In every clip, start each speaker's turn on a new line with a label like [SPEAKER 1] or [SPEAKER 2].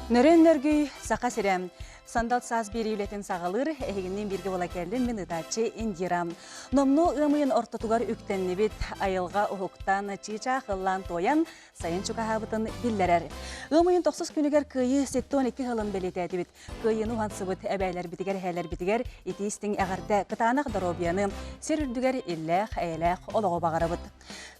[SPEAKER 1] Нөрүөн нөргүй Саха сирэ. Сандал саас биэрии үлэтин саҕалыыр, эһигинниин бииргэ буола кэллим мин ыытааччы Индира. Номнуо ыам ыйын ортотугар үктэннибит. Айылҕа уһуктан, чыычаах ыллаан туойан, сайын чугаһаабытын биллэрэр. Ыам ыйын тохсус күнүгэр Кыайыы 72 сылын бэлиэтээтибит. Кыайыыны уһансыбыт эбээлэрбитигэр, эһээлэрбитигэр итии-истиҥ эҕэрдэ, кытаанах доруобуйаны, сир үрдүгэр иллээх, эйэлээх олоҕу баҕарабыт.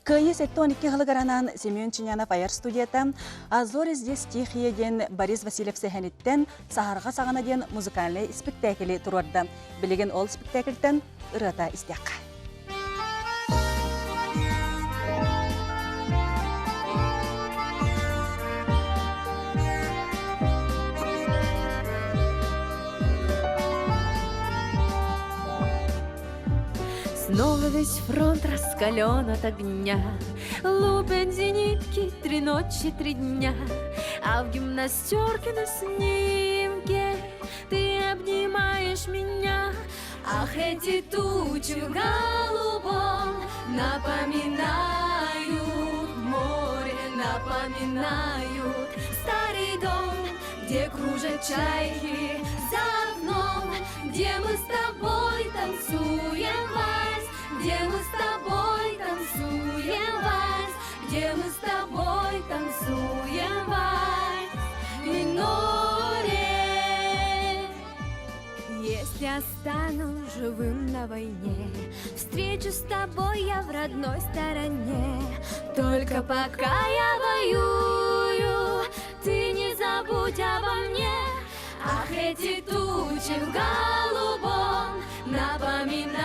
[SPEAKER 1] Кыайыы 72 сылыгар анаан Семен Ченянов айар студията «А зори здесь тихие» диэн Борис Васильев сэһэниттэн «Саһарҕа саҕана» диэн музыкальнай испиктээкили туруорда. Билигин ол спектакльтэн ырыата истиэххэ.
[SPEAKER 2] Снова весь фронт раскален от огня. Лупят зенитки три ночи, три дня. А в гимнастерке на снимке Ты обнимаешь меня. Ах, эти тучи в голубом Напоминают море, напоминают Старый дом, где кружат чайки за окном, Где мы с тобой танцуем вальс, Где мы с тобой танцуем вальс, Где мы с тобой танцуем вальс в миноре. Если я стану живым на войне, Встречу с тобой я в родной стороне. Только пока я воюю, Ты не забудь обо мне. Ах, эти тучи в голубом Напоминают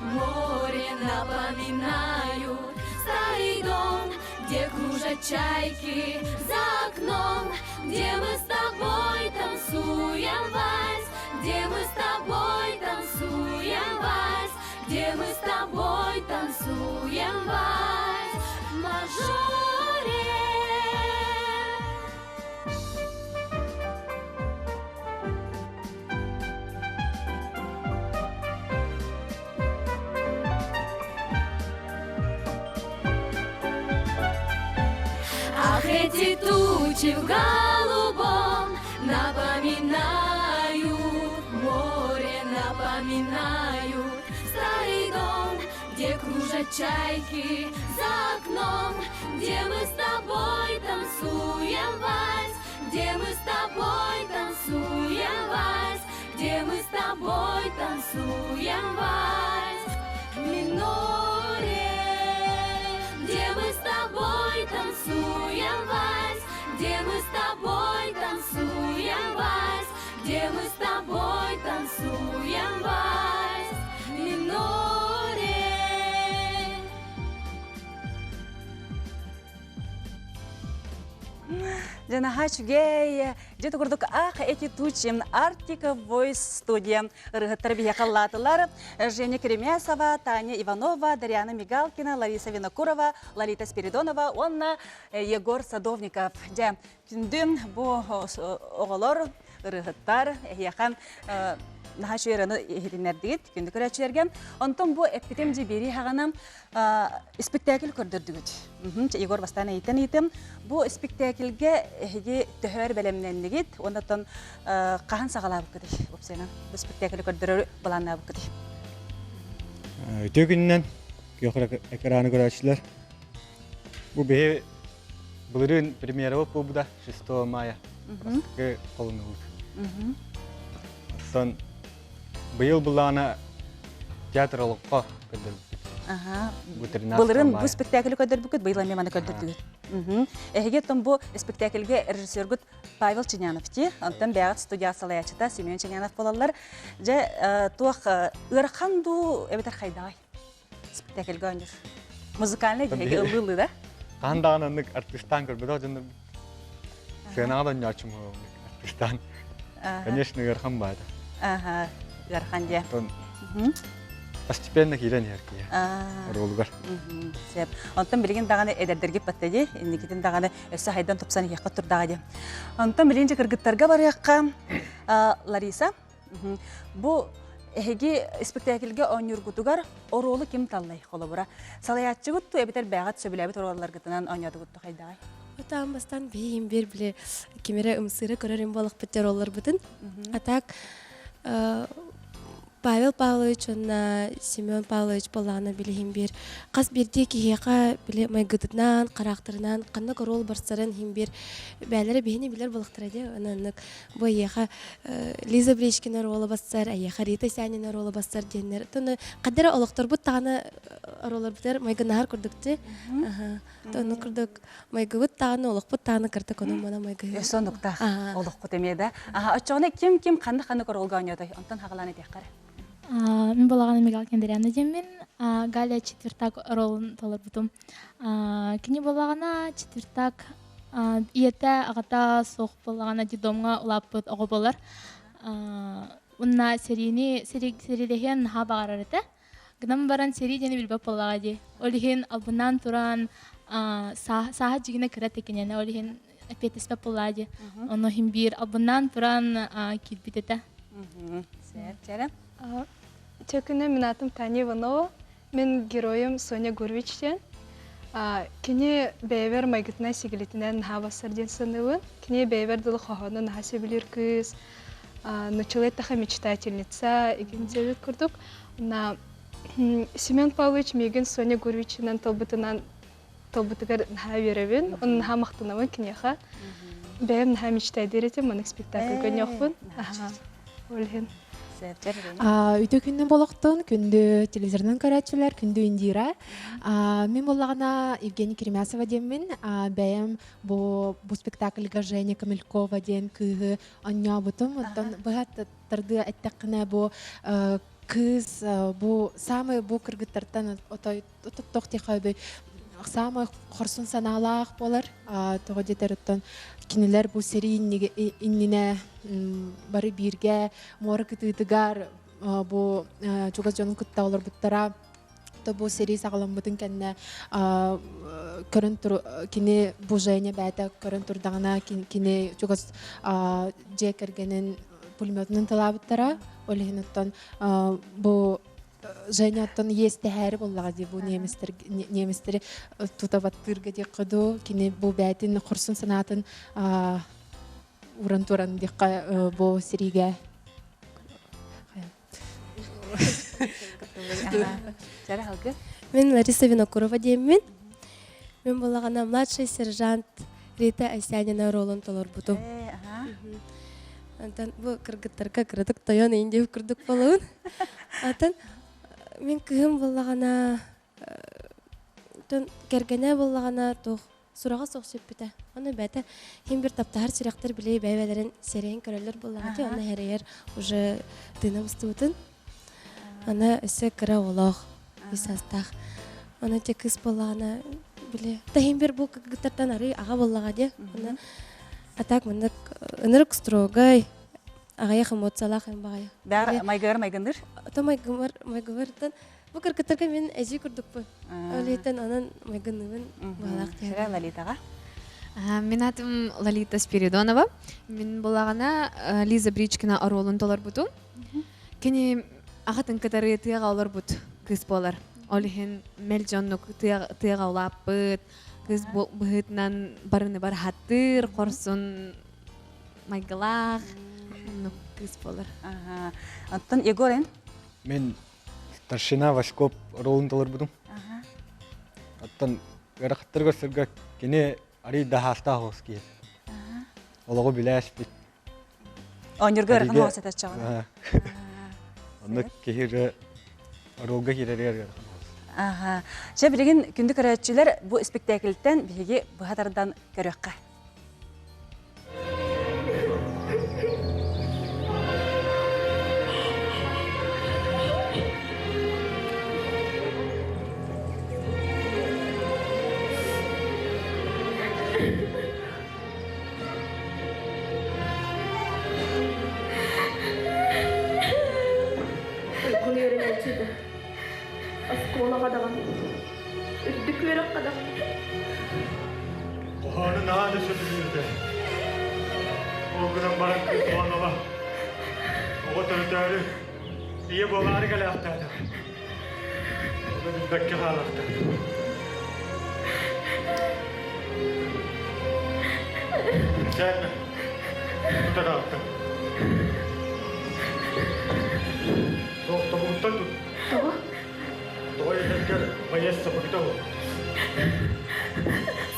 [SPEAKER 2] море, напоминают Старый дом, где кружат чайки за окном, Где мы с тобой танцуем вальс, Где мы с тобой танцуем вальс, Где мы с тобой танцуем вальс в мажоре. Ах, эти тучи в голубом напоминают море, напоминают старый дом, где кружат чайки за окном, где мы с тобой танцуем вальс, где мы с тобой танцуем вальс, где мы с тобой танцуем вальс в миноре, где мы с тобой танцуем вальс, где мы с тобой танцуем вальс, где мы с тобой танцуем вальс в миноре.
[SPEAKER 1] Дьэ наһаа үчүгэй. Дьэ курдук ах эти тучи Arctic Voice студия ырыһыттар биһиэхэ ыллаатылар. Женя Керемясова, Таня Иванова, Дарьяна Мигалкина, Лариса Винокурова, Лолита Спиридонова уонна Егор Садовников. Дьэ, күндүм бу оҕолор, ырыһыттар эһиэхэ наһаа үчүгэй иһитиннэрдигит күндү көрөөччүлэргэ. Онтон бу эппитим дьи биэрии хаҕана Испиктээкил көрдөрдүгүт. Егор бастаан ыйытан ыйытым. Бу испиктээкилгэ эһиги төһөр бэлэмнэннигит, оннотон хаһан саҕалаабыккытый уопсайынан? Бу испиктээкили көрдөрөр былааннаабыккытый?
[SPEAKER 3] Үтүө күнүнэн күөх экраны көрөөччүлэр. Бу биһи былырыын премьера буолбута 6 мая. Бастакы холонуубут. Оттон Быйыл былаана театр олоххо көрдөрбүппүт.
[SPEAKER 1] Аха. Былырын бу спектакль көрдөрбүккүт, быйыл эмиэ маны көрдөрдүгүт. Эһиги оттон бу спектакльге режиссергут Павел Ченянов ти, онтон бэйэҕит студия салайааччыта Семен Ченянов буолаллар. Дьэ, туох ыарахан дуу эбэтэр хайдаҕай спектакльга оонньуур? Музыкальный диһиги ыллыылыы да?
[SPEAKER 3] Хаһан даҕаны оннук артыыстаан көрбөтөх дьоннорбут. Сыанаҕа да оонньооччум артыыстаан. Конечно, ыарахан баата.
[SPEAKER 1] Аха, ыарахан диэ.
[SPEAKER 3] Постепенно киирэн иһэр киһи оруолугар.
[SPEAKER 1] Сөп. Онтон билигин даҕаны эдэрдэргит батта дии, инникитин даҕаны өссө хайдан тупсан иһиэххэ турдаҕа дии. Онтон билигин дьэ кыргыттарга барыахха. Лариса, Бу эһиги испэктээкилгэ оонньуургутугар оруолу ким таллай холобура? Салайааччыгыт ту эбэтэр бэйэҕит сөбүлээбит оруолларгытынан оонньоотугут ту хайдаҕай?
[SPEAKER 4] Отаан бастаан биһиим биир били кимэрэ ымсыыра көрөр им буолахпыт дьаролларбытын. А так Павел Павлович уонна Семен Павлович буоллаҕына билиһин биир хас биирдии киһиэхэ били майгытынан, хараахтарынан ханнык оруол барсарын иһин биир бээлэрэ биһини билэр буолахтара дии. Онон бу эйиэхэ Лиза Бричкина оруола бассар, эйиэхэ Рита Сянина оруола бассар диэннэр. Оттон хаддара олохторбут даҕаны оруолларбытыгар майгынаһар курдук дии. Онно курдук майгыбыт даҕаны, олохпут даҕаны кырдык онон-манан майгыһыы.
[SPEAKER 1] Өссө оннуктаах олоххут эмиэ да. Оччоҕуна ким-ким ханнык-ханнык оруолга оонньоотой? Онтон хаҕалаан этиэххэ эрэ.
[SPEAKER 5] Мин балаҕаны Мигалкин Кендряна диэммин, Галя четвертак оруолун толорбутум. Кини балаҕана четвертак ийэтэ, аҕата суох буоллаҕына детдомҥа улааппыт оҕо буолар. Уонна сэриини сэриилэһиэн наһаа баҕарар этэ. Гынан баран сэрии диэни билбэт буоллаҕа дии. Ол иһин албыннаан туран сааһа дьигинэ кыра текинэнэ ол иһин эппиэттэспэт буоллаҕа дии. Ону иһин биир албыннаан туран киирбит этэ.
[SPEAKER 1] Чэрэ.
[SPEAKER 6] Чөкүнэ мин атым Таня Иванова. Мин геройум Соня Гурвич диэн. Кини бэйэбэр майгытынан сигилитинэн наһаа бассар диэн саныыбын. Кини бэйэбэр дылы хоһоону наһаа сөбүлүүр кыыс. Нуччалыы эттэххэ мечтательница, игин курдук. На Семен Павлович миигин Соня Гурвичынан тылбытынан тылбытыгар наһаа үөрэбин, онно наһаа махтанабын киниэхэ. Бэйэм наһаа мечтайдыыр этим, маннык спектакльга ньохпун. Ол иһин.
[SPEAKER 7] Үтө күннүн болохтун, күндү телевизорынан көрөөччүлэр, күндү Индира. Мин боллаҕына Евгений Керемясова диэммин, бэйэм бу бу спектакльга Женя Камелькова диэн кыыһы онньообутум. Оттон быһа тардыы эттэххинэ бу кыыс бу самый бу кыргыттартан отой тоттох диэхэ самый хорсун санаалаах буолар. Тоҕо диэтэр оттон кинилэр бу сэрии иннинэ бары бииргэ муора кытыытыгар бу чугас дьонун кытта олорбуттара. То бу сэрии саҕаламмытын кэннэ көрөн тур кини бу Женя бэйэтэ көрөн турдаҕына кини чугас дьиэ кэргэнин пулеметунан талаабыттара. Ол иһин оттон бу Женя оттон иэстэһээри буоллаҕа дии бу немецтэр немецтэри тута баттыырга диэххэ дуу кини бу бээтин хорсун санаатын уран туран диэххэ бу сириигэ
[SPEAKER 4] Мин Лариса Винокурова диэммин. Мин буоллаҕына младший сержант Рита Осянина оруолун толорбутум. Онтон бу кыргыттарга кыратык тойон иин диэбит курдук буолабын. Атын мин кыһым буоллаҕына кэргэнэ буоллаҕына туох сураҕа суох сүппүтэ. Ону бэйэтэ ким бир таптаһар сүрэхтэр били бэйбэлэрин сэрэйэн көрөллөр буоллаҕа дии, онно эрэйэр уже тыына быстыбытын. Аны өссө кыра оҕолоох, үс саастаах. Аны те кыыс буоллаҕына били таһин бир бу кыргыттартан арый аҕа буоллаҕа дии. Аны а так маннык ынырык строгай, аҕыйах эмоциялаах им баҕайы.
[SPEAKER 1] Баар майгыгар майгынныр?
[SPEAKER 4] То майгымар майгыбартан бу кыргыттарга мин эдьиий курдукпун. Ол иһиттэн онон майгынныбын баалаах
[SPEAKER 1] Сэрэ Лолитаҕа.
[SPEAKER 2] Мин атым Лолита Спиридонова. Мин булаҕына Лиза Бричкина оруолун толорбутум. Кини аҕатын кытары тыаҕа олорбут кыыс буолар. Ол иһин мэлдьи оннук тыаҕа улааппыт, кыыс быһыытынан барыны барахаттыыр, хорсун майгылаах оннук кыыс буолар.
[SPEAKER 1] Оттон Егор эн?
[SPEAKER 3] Мин старшина Васьков оруолун толорбутум. Оттон ыарахаттар көрсөргө кини арый да хаастаах оҕус киһи. Олоҕу билээспит.
[SPEAKER 1] Оонньуурга ыарахан оҕус этаччаҕына.
[SPEAKER 3] Онно киһи оруолга киирэригэр ыарахан оҕус.
[SPEAKER 1] Аха. Чэ билигин күндү көрөөччүлэр бу испиктээкилтэн биһиги быһа тардан көрүөххэ.
[SPEAKER 8] Уйгун үөрэнээччи Оскуолаҕа даҕаны, үрдүк үөрэххэ даҕаны.
[SPEAKER 9] Хоһоону наһаа да сөбүлүүрдэ. Ол гынан баран Кыыс оҕо төрөтөөрү ийэ буолаары кэлээхтээтэ. Ону билбэккэ хаалахтаата. Кэпсээн тутараалтан. Суох тобугуттан тут.
[SPEAKER 8] Тоҕо?
[SPEAKER 9] Тоҕо этэргэр байыас сапыгыта ол.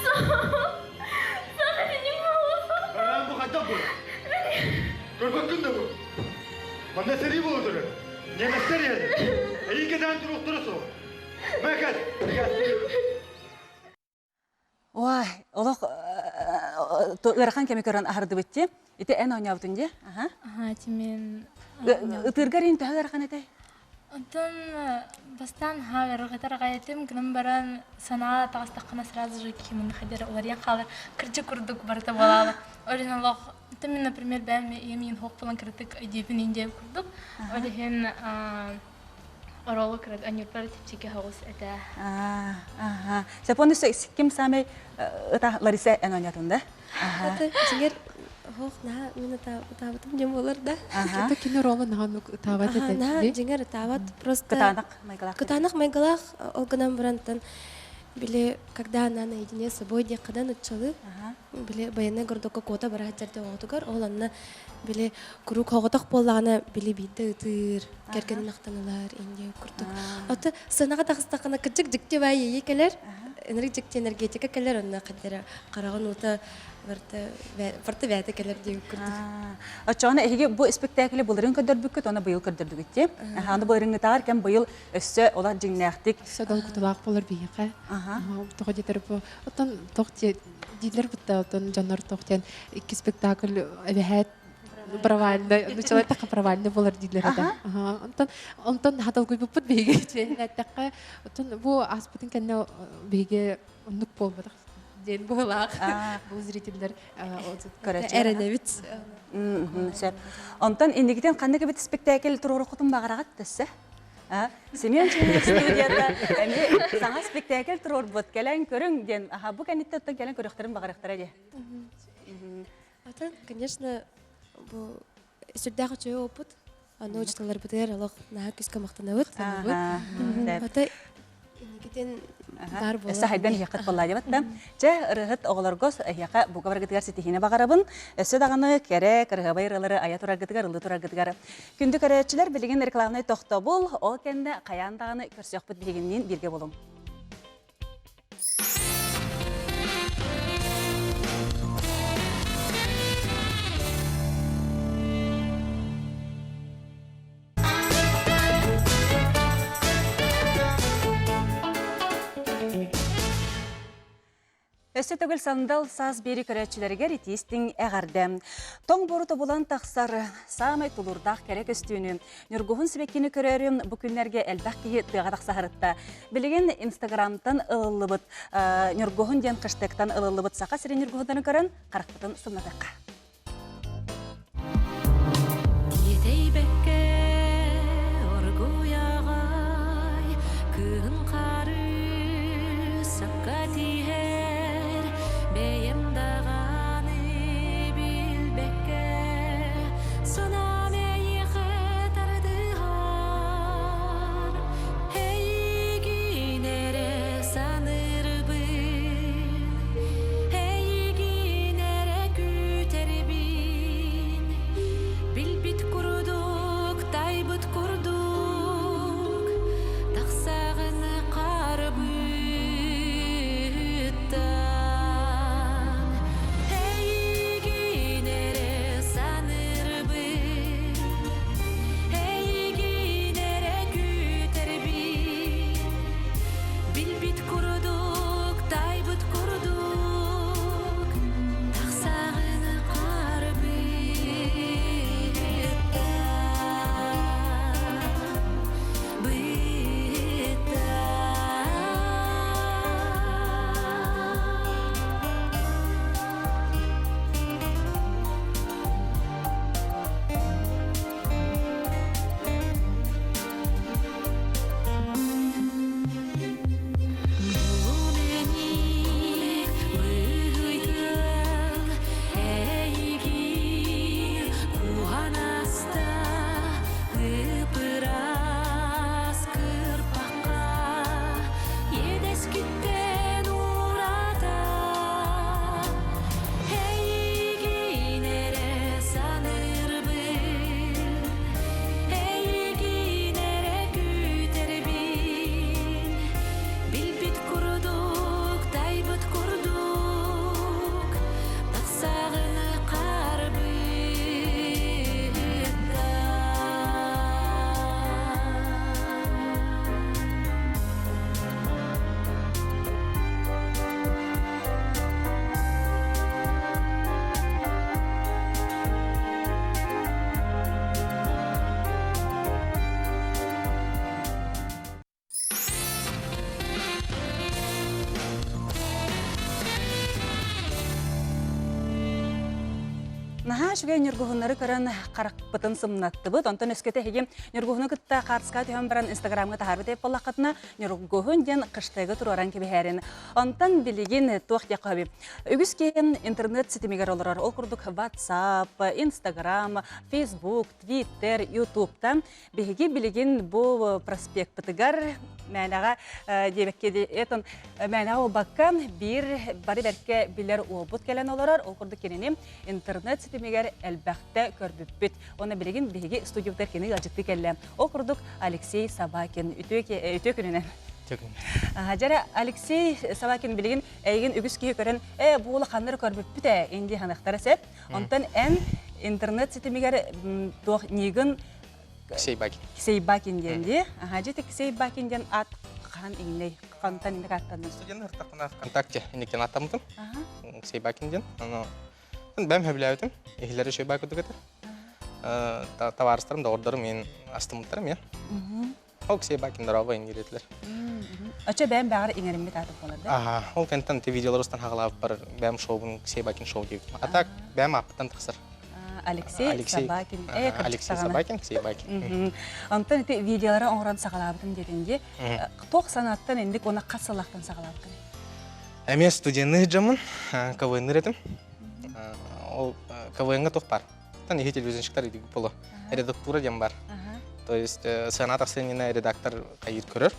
[SPEAKER 8] Суох итини
[SPEAKER 9] Анаан бу хайдах буолар? Көрбөккүн да бу. Манна сэрии буола турар. Немецтэр иһэллэр. Эйиин кэтээн туруохтара суох. Мэкэт!
[SPEAKER 1] Ой, олох ыарахан кэми көрөн аһардыбыт дии. Ити эн оонньообутун дии. Аха.
[SPEAKER 5] Аха, ити мин
[SPEAKER 1] Ытыыргар иин төһө ыарахан этэй?
[SPEAKER 5] Онтон бастаан хаалар ытар аҕай этим, гынан баран санаа таҕыстаххына сразу же киһи хайдара уларыйан хаалар. Кырдьык курдук барыта буолаала. Ол иһин олох Онтон мин, например, бэйэм ийэм иин хуох буолан кыратык өйдүүбүн иин курдук. Ол иһин Оролу кырат аньырпар чэпчэки соҕус этэ.
[SPEAKER 1] Аха. Сепону ким самый ыта Лариса эн оонньоотун да?
[SPEAKER 4] Ата дьиҥэр хоох наһаа мин ытаабытым диэн буолар да.
[SPEAKER 7] Это кини ролу наһаа оннук ытаабат этэ.
[SPEAKER 4] Наһаа дьиҥэр ытаабат просто
[SPEAKER 1] Кытаанах майгылаах.
[SPEAKER 4] Кытаанах майгылаах ол гынан барантан били когда она наедине с собой диэххэ нуччалыы били военный городокко куота бара сылдьар оҕотугар ол онно били куруук оҕотох буоллаҕына били биирдэ ытыыр кэргэнин ахтан ылар индия курдук ото сценаҕа тахыстаххына кырдьык дьикти баай иэйии кэлэр энергия дьикти энергетика кэлэр онно хаддара хараҕын уута барыта барыта бэйэтэ кэлэр диэн курдук
[SPEAKER 1] Оччоҕуна эһиги бу спектаклы былырыын көрдөрбүккүт уонна быйыл көрдөрдүгүт дии. Аны былырыыҥҥытааҕар кэм быйыл өссө олох дьиҥнээхтик
[SPEAKER 7] Өссө долгутуулаах буолар биһиэхэ. Тоҕо диэтэр бу оттон тоҕ дииллэр бутта оттон дьоннор тоҕ диэн икки спектакль эбэһээт провальный ну человек провальный болар дииллэр этэ. Онтон онтон наһаа долгуйбуппут биһиги чиэһин эттэххэ оттон бу ааспытын кэннэ биһиги оннук буолбатах диэн быһылаах бу зрителлэр
[SPEAKER 4] эрэнэбит.
[SPEAKER 1] Сөп. Онтон инникитин ханнык эбит спектакль туруоруккутун баҕараҕыт дөссө? Семен Чуев студията эмиэ саҥа спектакль туруорбут кэлэн көрүҥ диэн аха бу кэнниттэн оттон кэлэн көрүөхтэрин баҕарыахтара дии.
[SPEAKER 4] Атын, конечно, бу сүрдээх үчүгэй опыт. Аны учууталларбытыгар олох наһаа күүскэ махтанабыт. Ата инникитин баар буолар.
[SPEAKER 1] Өссө хайдан иһиэххит буоллаа диэбит да. Чэ, ырыһыт оҕолорго эһиэхэ бука баргытыгар ситиһиини баҕарабын. Өссө даҕаны кэрэ, кырыһабай ырыалары айа тураргытыгар, ыллыы тураргытыгар. Күндү көрөөччүлэр, билигин рекламнай тохтобул, ол кэннэ хайаан даҕаны көрсүөхпүт биһигинниин бииргэ буолуҥ. Өссө төгүл сандал саас биэри көрөөччүлэригэр итиистиҥ эҕэрдэ. Тоҥ буору тобулан тахсар саамай тулуурдаах кэрэ көстүүнү, ньургуһун сибэккини көрөөрү бу күннэргэ элбэх киһи тыаҕа тахсаһарытта. Билигин Инстаграмтан ылыллыбыт ньургуһун диэн хэштегтан ылыллыбыт Саха сирин ньургуһуннарын көрөн харахпытын сымнатыахха.
[SPEAKER 2] Тиэтэйбэккэ оргуйаҕай кыһын хары сакка тиһэр бэйэм даҕаны билбэккэ санаам эйиэхэ тардыһар эйигин эрэ саныырбын Эйигин эрэ күүтэрбин.
[SPEAKER 1] Наһаа үчүгэй ньургуһуннары көрөн харахпытын сымнаттыбыт. Онтон өскөтө эһиги ньургуһуну кытта хаартыскаҕа түһэн баран Инстаграмҥа таһаарбыт эбит буоллаххытына, ньургуһун диэн хэштегы туруоран кэбиһээрин. Онтон билигин туох диэххэ сөбүй? Үгүс киһи интернет ситимигэр олорор. Ол курдук WhatsApp, Instagram, Facebook, Twitter, YouTube'та Биһиги билигин бу проспекпытыгар мээнэҕэ диэбэккэ этон мээнэҕэ буолбакка биир бары бэркэ билэр уолбут кэлэн олорор. Ол курдук кинини интернет ситимигэр элбэхтэ көрбүппүт. Уонна билигин биһиги студиябытыгар кини ыалдьыттыы кэллэ. Ол курдук Алексей Собакин үтүө күнүнэн. Дьэрэ Алексей Собакин билигин эйигин үгүс киһи көрөн ээ бу улаханнары көрбүппүт ээ инди ханыхтара сеп. Онтон эн интернет ситимигэр туох нигын
[SPEAKER 10] Ксейбакин.
[SPEAKER 1] Ксейбакин диэн дии. Аха, дьэ Ксейбакин диэн аат хаһан иҥнэй? Хантан инник ааттанный?
[SPEAKER 10] Студент ыртахпына ВКонтакте инниктен аттаммытым. Ксейбакин диэн. Аны бэм хөбүлээбитим. Иһилэри шөйбай курдук этэ. Табаарыстарым, доҕордорум мен астыммыттарым я. Ол Ксейбакин дорообо иҥириэтилэр.
[SPEAKER 1] Очо бэйэм бэҕэр иҥэриммит аатым буолар да?
[SPEAKER 10] Аха, ол кэнтэн ти видеолар устан хагалаабыппар бэйэм шоубун Ксейбакин шоу диэбитим. А так бэйэм ааппыттан тахсар.
[SPEAKER 1] Алексей Собакин.
[SPEAKER 10] Алексей Собакин, Ксейбакин.
[SPEAKER 1] Онтон ити видеолары оҥорон саҕалаабытым диэтин дии. Туох санааттан инник уонна хас сыллаахтан саҕалаабыккын?
[SPEAKER 10] Эмиэ студенныыр дьоммун, КВН-ныыр этим. Ол КВН-га туох баар? Тан иһи телевизионщиктар идик боло. Редактура диэн бар. То есть сана тахсынына редактор хайыр көрөр.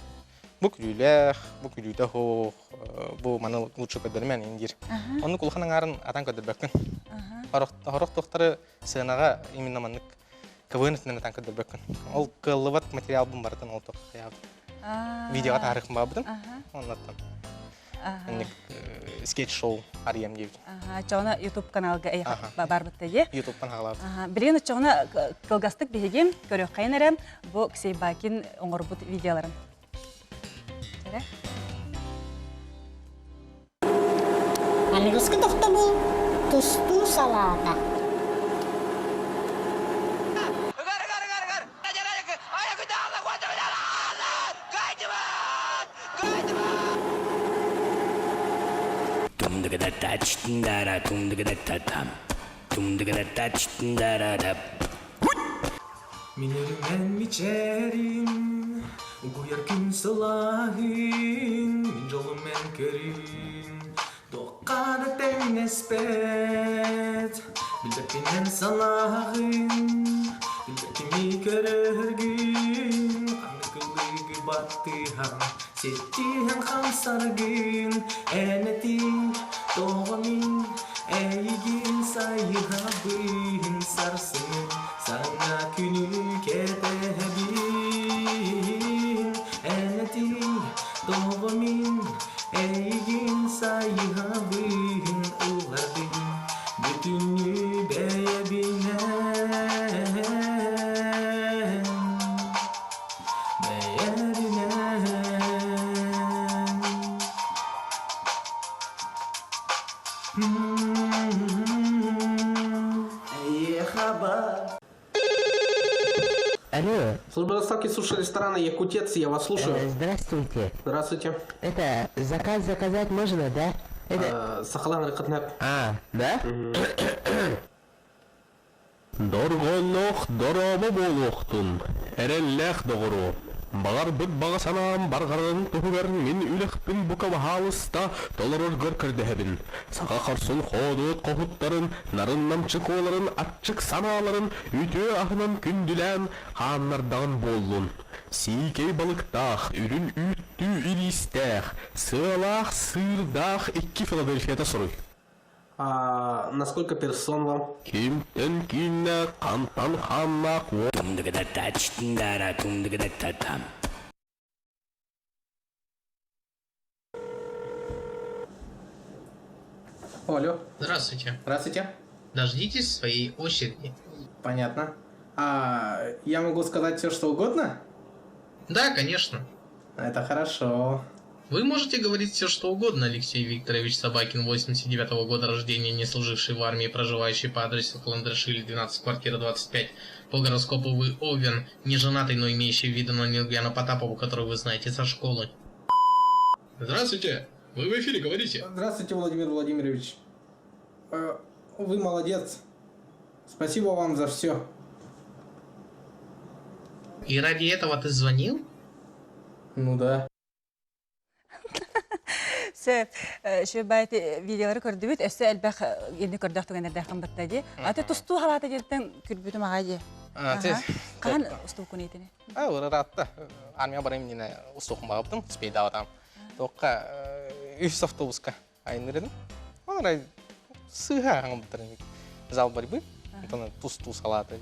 [SPEAKER 10] Бу күлүүлээх, бу күлүүтэ хоох, бу маны лучше көрдөрмөн индир. Оннук улахан аҥаарын атан көрдөрбөккүн. Хорох туохтары сыанаҕа именно маннык КВН өттүнэн атан көрдөрбөккүн. Ол кыаллыбат материал бун барытын ол туох видеоға таарыхым баабытым. Оннаттан. Инник скетч-шоу арыйам диэбит.
[SPEAKER 1] Чоҕуна YouTube каналга барбытта дии.
[SPEAKER 10] YouTube'тан хаалаабыт.
[SPEAKER 1] Билигин оччоҕуна кылгастык биһиги көрүөххэйин эрэ бу Ксейбакин оҥорбут видеоларын.
[SPEAKER 11] Аныгыскы тохтобул тустуу салаата.
[SPEAKER 12] Минеринэн мичээрин, угуйар күн сылааһын, мин дьолум эн көрүн, туохха да тэҥнэспэт. Билбэппинэн санааҕын, билбэккини көрөргүн, ханнык ыллыгы баттыһан, ситтиһэн хамсаргын, эн этиҥ, тоҕо мин эйигин сайыһабын сарсыҥҥы саҥа күнү кэтэһэбин, эн этиҥ, тоҕо мин эйигин сайыһабын ыллардым бүтүннүү бэйэбинэн бэйэбинэн
[SPEAKER 13] Алло.
[SPEAKER 14] Служба доставки суши-ресторана «Якутец», я вас слушаю.
[SPEAKER 13] Э, здравствуйте.
[SPEAKER 14] Здравствуйте.
[SPEAKER 13] Это заказ заказать можно, да? Это...
[SPEAKER 14] Э, Сахалан Рыкатнап.
[SPEAKER 13] А, да? Дорҕонноох дорообо буолуохтун, эрэллээх доҕоруом. Баҕарбыт баҕа санаам барҕарарын туһугар мин үлэхпин бука баһаалыста толороргор көрдөһөбүн. Саха хорсун хоодуот хоһуттарын, нарын-намчы куоларын аччык санааларын үтүө аһынан күндүлээн хааннардаҕын буоллун. Сиикэй балыктаах, үрүн үүттүү илиистээх, сыалаах сыырдаах икки Филадельфията суруй.
[SPEAKER 14] А на сколько персон вам?
[SPEAKER 13] Кимтэн кииннээх, хантан хааннаах
[SPEAKER 14] Алло.
[SPEAKER 15] Здравствуйте.
[SPEAKER 14] Здравствуйте.
[SPEAKER 15] Дождитесь своей очереди.
[SPEAKER 14] Понятно. А я могу сказать все, что угодно?
[SPEAKER 15] Да, конечно.
[SPEAKER 14] Это хорошо.
[SPEAKER 15] Вы можете говорить все, что угодно, Алексей Викторович Собакин, 89 -го года рождения, не служивший в армии, проживающий по адресу Каландрашвили, 12, квартира 25. По гороскопу вы Овен, не женатый, но имеющий виды на Нилгена Потапову, которую вы знаете со школы. Здравствуйте! Вы в эфире говорите.
[SPEAKER 14] Здравствуйте, Владимир Владимирович. Э, вы молодец. Спасибо вам за все.
[SPEAKER 15] И ради этого ты звонил?
[SPEAKER 14] Ну да.
[SPEAKER 1] Сөп, шөбайт видеолары көрдүбүт, өссө элбэх ини көрдөөх түгэннэрдээх батта дии. Аты тустуу халаата диэттэн күлбүтүм аҕай дии. Хаһан устууккун итини?
[SPEAKER 10] А, ыраатта. Армия барайым дине устуукун багыптым, спейдаабатам. Тоққа үс автобуска айнырын. Онрай сыыха аңбыттар. Зал борьбы. Онтон тустуу салааты.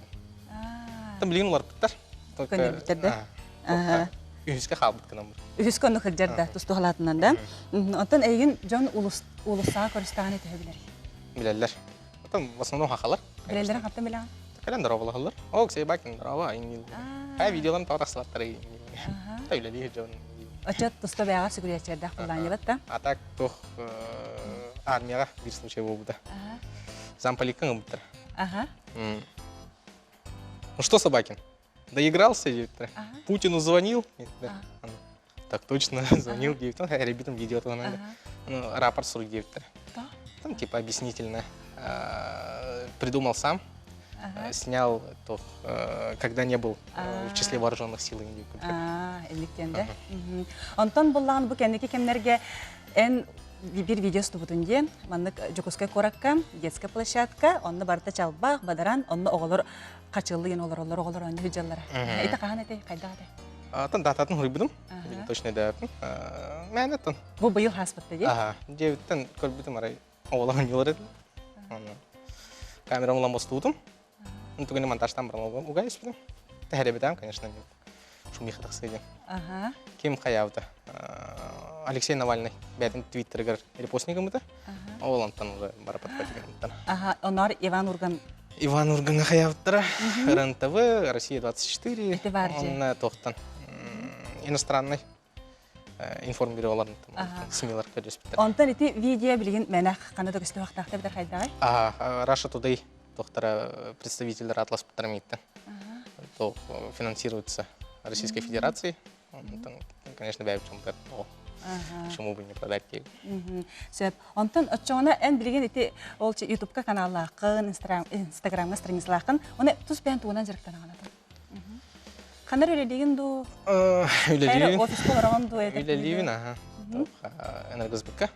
[SPEAKER 10] Там билигин уларыппыттар.
[SPEAKER 1] Көннөрбүттэр да?
[SPEAKER 10] Үһүскэ хаалбыт гынан бар.
[SPEAKER 1] Үһүскэ онно кырдьар да, тустуу халаатынан да. Онтон эйигин дьон улуссаҕа көрүстэҕинэ төһө билэр?
[SPEAKER 10] Билэллэр. Оттон в основном хахалар.
[SPEAKER 1] Билэллэрин хантан билэҕин?
[SPEAKER 10] Кэлэн дорооболоһоллор. О, Ксейбакин дорообо, Хай видеоларын тоҕо тахсыбаттар Та үлэлии дьон.
[SPEAKER 1] Оччот туста бэйэҕэ сүгүрүйээччилэрдээх буоллаан да?
[SPEAKER 10] А так туох армияҕа биир случай буолбута. Замполикка ылбыттар.
[SPEAKER 1] Ага.
[SPEAKER 10] Ну что, Собакин, доигрался, диэбиттэр. Путину звонил. Так точно, звонил, диэбиттэр. Ребятам видео надо. Ну, рапорт суруй диэбиттэр. Там типа объяснительно. Придумал сам, снял то, когда не был в числе вооруженных сил Индии.
[SPEAKER 1] Инниктен да. Онтон буллаан бу кэнники кэмнэргэ эн бир видео устубутун диэн маннык Дьокуускай куоракка детская площадка онно барыта чалбах бадаран онно оҕолор хачыллыйын олороллор оҕолор онно сылдьаллара. Ити хаһан этэй хайдах этэй?
[SPEAKER 10] Атын дататын хуруйбутум. Точно дөпүн. Мэн атын.
[SPEAKER 1] Бу быйыл хааспытта дии.
[SPEAKER 10] Аха. Дьиэбиттэн көрбүтүм арай оҕолор оонньуулар этим. Онно камерам улам бостуутум. Тугуну монтажтан баран угай испитим. Тэһэребитам, конечно, шумиха тахсыа диэн.
[SPEAKER 1] Ага.
[SPEAKER 10] Ким хайаабыта? Алексей Навальный бэйэтин твиттеригэр репостник гыммыта. Ол онтон уже бара подхватиган.
[SPEAKER 1] Ага, онор Иван Урган.
[SPEAKER 10] Иван Урганга хайаабыттара. РНТВ, Россия 24.
[SPEAKER 1] Онна
[SPEAKER 10] тоқтан иностранный информбюроларын СМИлар көрдөспүттэр.
[SPEAKER 1] Онтон ити видео билигин мэнэх хана да көстө вахтаахта битер хайдагай?
[SPEAKER 10] Ага, Russia Today тохтара представительдер атласпыттар мииттен. То финансируется Российской Федерацией. Конечно, бэйбит чумтар Почему бы не продать
[SPEAKER 1] Сөп. Онтон оччоҕуна эн билигин ити ол Ютубка каналлааххын, Инстаграмҥа страницалааххын, оны тус бэйэн тугунан дьарыктанаҕын Ханар үлэлиигин дуу?
[SPEAKER 10] Үлэлиибин.
[SPEAKER 1] Офиска олороҕун дуу?
[SPEAKER 10] Үлэлиибин, аха. Энергосбытка.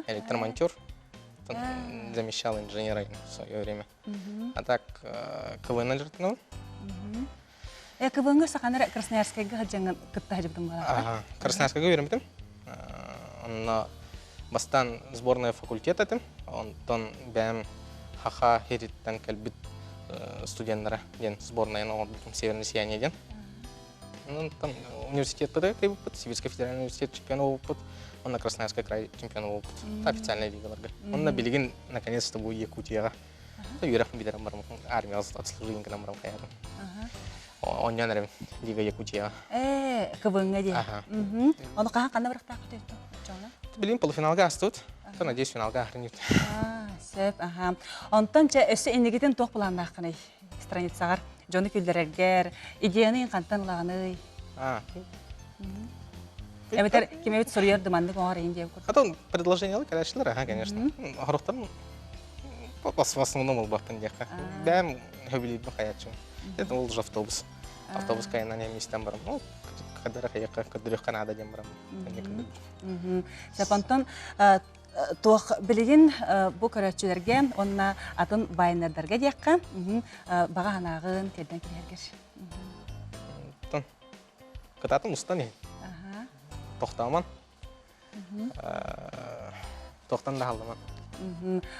[SPEAKER 10] Электромонтер. Замещал инженера в свое время. А так КВН дьарыктанабын.
[SPEAKER 1] Э, КВН-га саханар Красноярскайга сылдьаҥҥын кытта сылдьыбытым буолаахта.
[SPEAKER 10] Красноярскайга үөрэммитим. Онно бастаан сборная факультет этим. Онтон бэйэм Хаха Хириттэн кэлбит студеннара диэн сборнайын оҥорбутум Северное сияние диэн. Онтон университетпыт кыайбыппыт, Сибирский федеральный университет чемпиона буолбуппут, онно Красноярский край чемпиона буолбуппут. Официальная лигаларга. Онно билигин наконец-то бу Якутияҕа үөрэх билэрим барым армияҕа отслужил гынан барым хайаатым. Онньон эрэбин Лига Якутияҕа.
[SPEAKER 1] Ээ, КВН-ҥа дии. Ону хаһан ханна барахтаах өтөттө?
[SPEAKER 10] Билим полуфиналга астыбыт. То надеюсь финалга ахрынют.
[SPEAKER 1] Сөп, аха. Онтон чэ өссө иннигитин туох планнааххыный страницаҕар? Дьону күллэрэргэр, идеяны хантан ылаҕыный? Эбэтэр ким эбит суруйар дыманнык оҥор иһин диэн курдук.
[SPEAKER 10] Потом предложениялар кэлээччилэр, аха, конечно. Хорохтон в основном ылбаппын диэххэ. Бэйэм хөбүлүүрбүн хайааччым. Это ол же автобус. Автобус кайынан эмистен барам. Ну, кадара хайакка көрдөрүөххэ наада диэн барам.
[SPEAKER 1] Сөп, онтон туох билигин бу көрөөччүлэргэ уонна атын вайнердарга диэххэ баҕа санааҕын тиэрдэн кэбиһэргэр.
[SPEAKER 10] Онтон кытаатын устан иһин. Тохтоомон. Тохтон да халламан.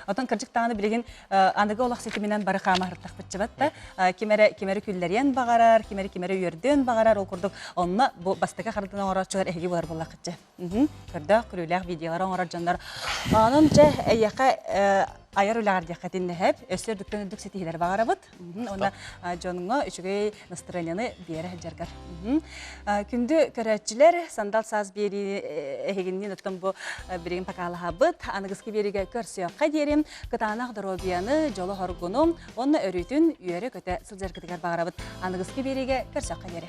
[SPEAKER 1] Отон кырдьык даҕаны билигин аныгы олох ситиминэн бары хаамаһыртахпытчыбат да ким эрэ ким эрэ күллэриэн баҕарар, ким эрэ ким эрэ үөрдүөн баҕарар, ол курдук онно бу бастакы хардыны оҥорооччулар эһиги буолар буоллаххытча. Көрдөөх, күлүүлээх видеолары оҥорор дьоннор. Онон дьэ эйиэхэ айар үлэҕэр диэххэ итиннэһэп, өссө үрдүктэн үрдүк ситиһиилэри баҕарабыт. Уонна дьоҥҥо үчүгэй настроениены биэрэ сылдьаргар. Күндү көрөөччүлэр, Сандал саас биэрии эһигинниин оттон бу билигин покалаһабыт. Аныгыскы биэриигэ көрсүөххэ диэри кытаанах доруобуйаны, дьолу-хоргуну уонна өрүүтүн үөрэ-көтө сылдьаргытыгар баҕарабыт. Аныгыскы биэриигэ көрсүөххэ диэри.